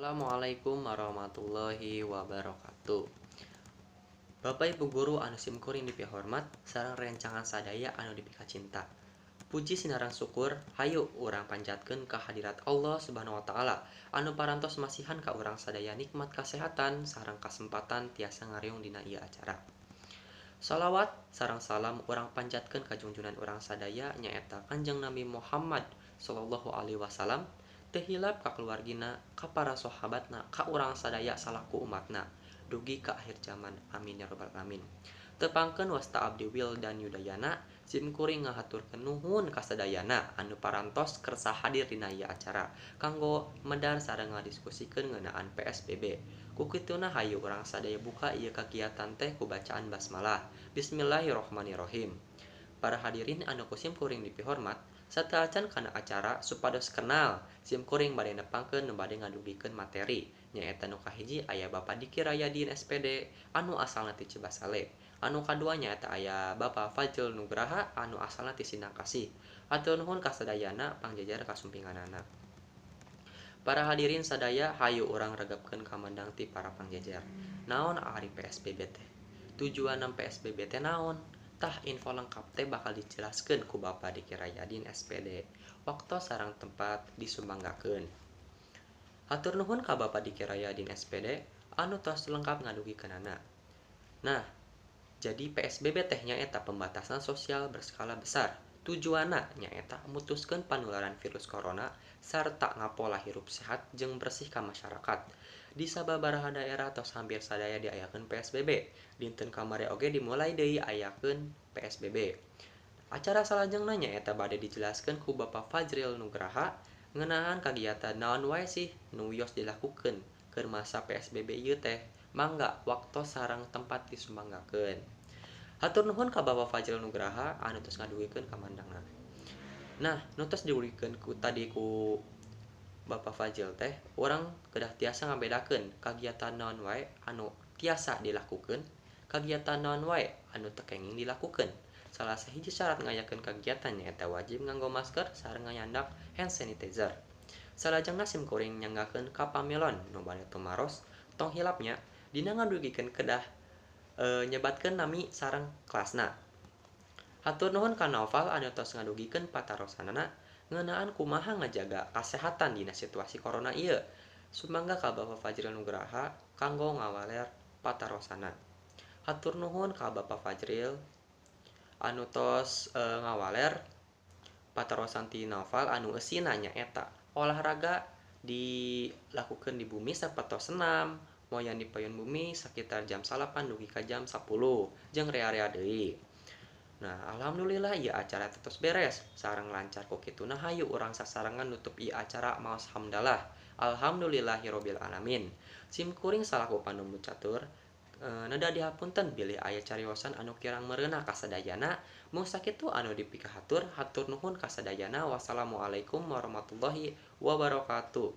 Assalamualaikum warahmatullahi wabarakatuh. Bapak Ibu guru anu simkuring dipihormat sareng rencangan sadaya anu dipikacinta. Puji sinareng syukur hayu urang panjatkeun ka hadirat Allah Subhanahu wa taala anu parantos masihan ka urang sadaya nikmat kasehatan sareng kasempatan tiasa ngariung dina ieu acara. Salawat sareng salam urang panjatkeun ka junjunan urang sadaya nyaeta Kanjeng Nabi Muhammad sallallahu alaihi wasallam, teu hilap ka keluargina, ka para sahabatna, ka urang sadaya salaku umatna dugi ka akhir zaman. Amin ya rabbal alamin. Tepangkeun wasta abdi Wildan Yudayana, simkuring ngahaturkeun nuhun ka sadayana anu parantos kersa hadir dina ieu acara kanggo medar sareng ngadiskusikeun ngeunaan PSBB. Ku kituna hayu urang sadaya buka ieu kagiatan teh ku bacaan basmalah. Bismillahirrahmanirrahim. Para hadirin anu ku simkuring dipihormat, sateuacan kana acara supados kenal, simkuring bade nepangkeun nu bade ngadugikeun materi nyaeta nu kahiji aya Bapak Diki Rayadin SPD anu asalna ti Cibasale, anu kadua nyaeta aya Bapak Fajrul Nugraha anu asalna ti Sindangkasih. Hatur nuhun kasadayana pangjajar kasumpinganana. Para hadirin sadaya hayu urang regepkeun kamandang ti para pangjajar. Naon ari PSBB teh? Tujuanna PSBB teh naon? Tah info lengkap teh bakal dijelaskeun ku Bapak Diki Rayadin SPD. Waktu sareng tempat disumbanggakeun. Hatur nuhun ka Bapak Diki Rayadin SPD anu tos lengkap ngadugikeunana. Nah, jadi PSBB teh nyaeta pembatasan sosial berskala besar. Tujuanna nyaeta mutuskeun panularan virus corona sarta ngapola hirup sehat jeung bersih ka masyarakat. Di sababaraha daerah tos hampir sadaya diayakeun PSBB. Dinten kamari oge dimulai deui ayakeun PSBB. Acara salajengna nyaeta bade dijelaskeun ku Bapak Fajril Nugraha ngeunaan kagiatan naon wae sih nu wios dilakukeun keur masa PSBB ieu teh. Mangga waktos sareng tempat disumbanggakeun. Hatur nuhun ka Bapak Fajril Nugraha anu tos ngadugikeun kamandangna. Nah, nu tos didugikeun ku tadi ku Bapak Fajril teh, urang kedah tiasa ngabedakeun kagiatan naon wae anu tiasa dilakukeun, kagiatan naon wae anu teu kenging dilakukeun. Salah sahiji syarat ngayakeun kagiatan nyaeta wajib nganggo masker sareng ngayandak hand sanitizer. Salajengna simkuring nyanggakeun ka pamilon nu bade tumaros, tong hilapnya dina ngadugikeun kedah nyebatkeun nami sareng kelasna. Hatur nuhun ka Naufal anu tos ngadugikeun patarosanana ngeunaan kumaha ngajaga kasehatan dina situasi corona ieu. Sumangga ka Bapak Fajril Nugraha kanggo ngawaler patarosana. Hatur nuhun ka Bapak Fajril anu tos ngawaler patarosan ti Naufal anu eusina nyaeta olahraga dilakukeun di bumi sapertos senam, moyan di payun bumi sekitar jam 8 dugi ka jam 10 jeung rea-rea deui. Nah, alhamdulillah ieu acara tos beres sareng lancar ku kituna hayu urang sasarengan nutup ieu acara maos hamdalah. Alhamdulillahirabbil alamin. Simkuring salaku panumbu catur neda dihapunten bilih aya cariosan anu kirang mereunah kasadayana. Mung sakitu anu dipikahatur, hatur nuhun kasadayana. Wassalamualaikum warahmatullahi wabarakatuh.